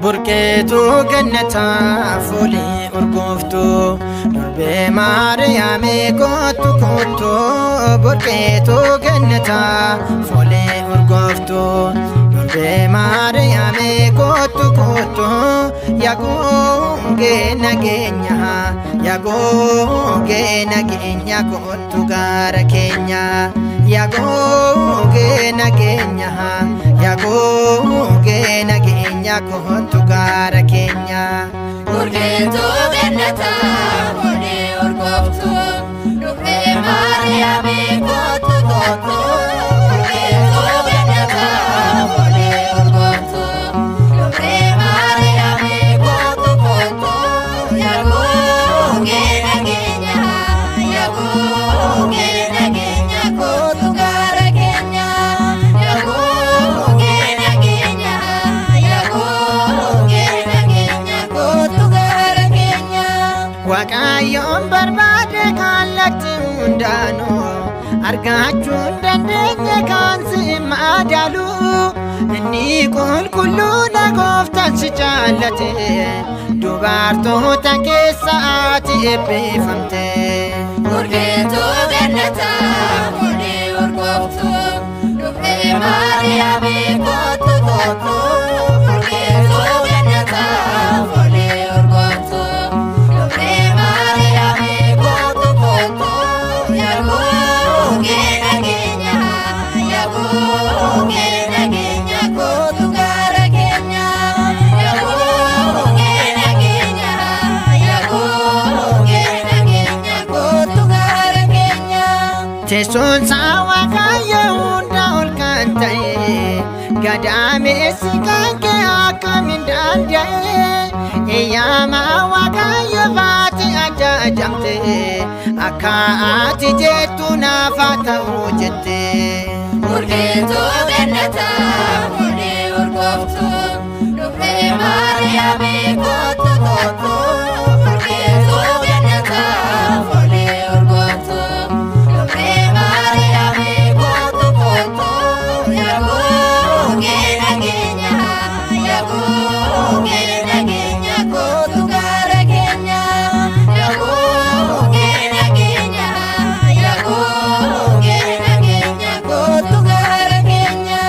Burqeetu gannataa fuulii urgooftu durbee Maariyaamee kootu kootu. Burqeetu gannataa fuulii urgooftu durbee Maariyaamee kootu kootu. Yaagongee nageenya yaagongee nageenya kootu gaara keenya. Yaagongee nageenya yaagongee nageenya kootu gaara keenya. Burqeetu gannataa fuulii urgooftu durbee Maariyaamee kootu kootu. Burqeetu gannataa fuulii urgooftu durbee Maariyaamee kootu kootu. Yaagongee nageenya yaagongee nageenya kootu gaara keenya. Yaagongee nageenya yaagongee nageenya kootu gaara keenya. Waaqayyoon barbaade kallattii hundaanuu argachuu dandeenye kan si madaalu. Inni qulqulluudha gooftaan si jaallate dubartoota keessa ati eebbifamte. Burqeetu gannataa fuulii urgooftu durbee Maariyaamee kootu kootu. Burqeetu gannataa fuulii urgooftu durbee Maariyaamee kootu kootu. Yaagongee nageenya yaagongee nageenya kootu gaara keenya. Yaagongee nageenya yaagongee nageenya kootu gaara keenya. Teessoon isaa Waaqayyo hunda ol kan ta'e gadaameessi kan kee akkamiin danda'e. Eeyyama Waaqayyo baate ajajamte akka ati jettu naaf haa ta'u jette. Burqeetu gannataa fuulii urgooftu durbee Maariyaamee kootu kootu. Burqeetu gannataa fuulii urgooftu durbee Maariyaamee kootu kootu. Yaagongee nageenya yaagongee nageenya kootu gaara keenya. Yaagongee nageenya yaagongee nageenya kootu gaara keenya.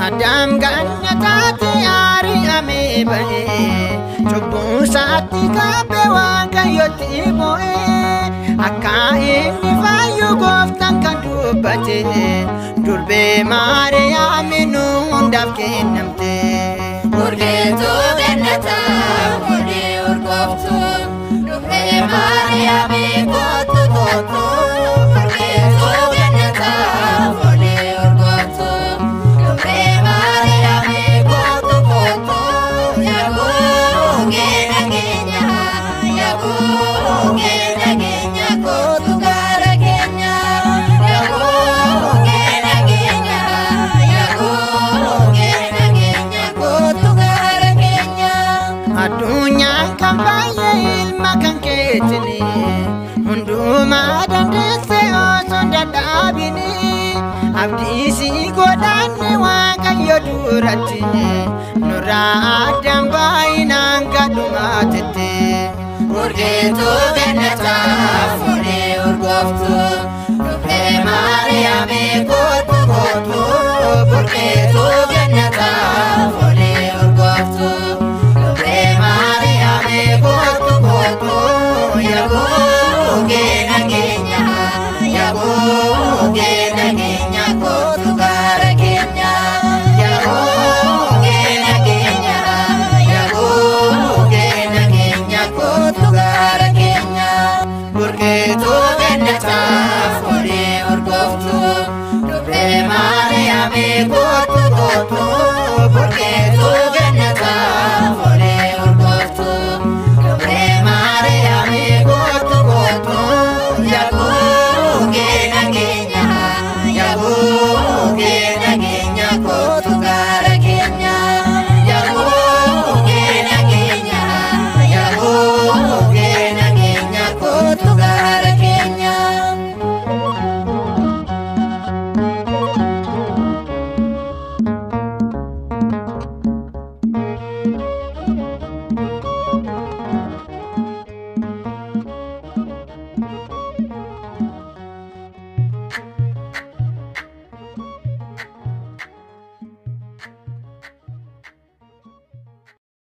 Addaam gannataatti ari'amee ba'ee cubbuu isaatti qabee Waaqayyotti bu'ee akka inni fayyu gooftaan kan dubbate durbee Maariyaamii nu hundaaf kennamte. Burqeetu gannataa fuulii urgooftu durbee Maariyaamee kootu kootu. Burqeetu gannataa fuulii urgooftu durbee Maariyaamee kootu kootu. Yaagongee nageenya yaagongee nageenya kootu gaara keenya. Yaagongee nageenya yaagongee nageenya kootu gaara keenya. Addunyaan kan baay'ee ilma kan keetini hundumaa dandeesse osoo hin dadhabini abdii si godhanne Waaqayyo duratti nurraa addaan baay'inaan gadhumaatetti. Burqeetu gannataa fuulii urgooftu durbee Maariyaamee kootu kootu. Burqeetu gannataa fuulii urgooftu durbee Maariyaamee kootu kootu. Yaagongee nageenya yaagongee nageenya kootu gaara keenya. Yaagongee nageenya yaagongee nageenya kootu gaara keenya. Burqeetu gannataa fuulii urgooftu durbee Maariyaamee kootu kootu.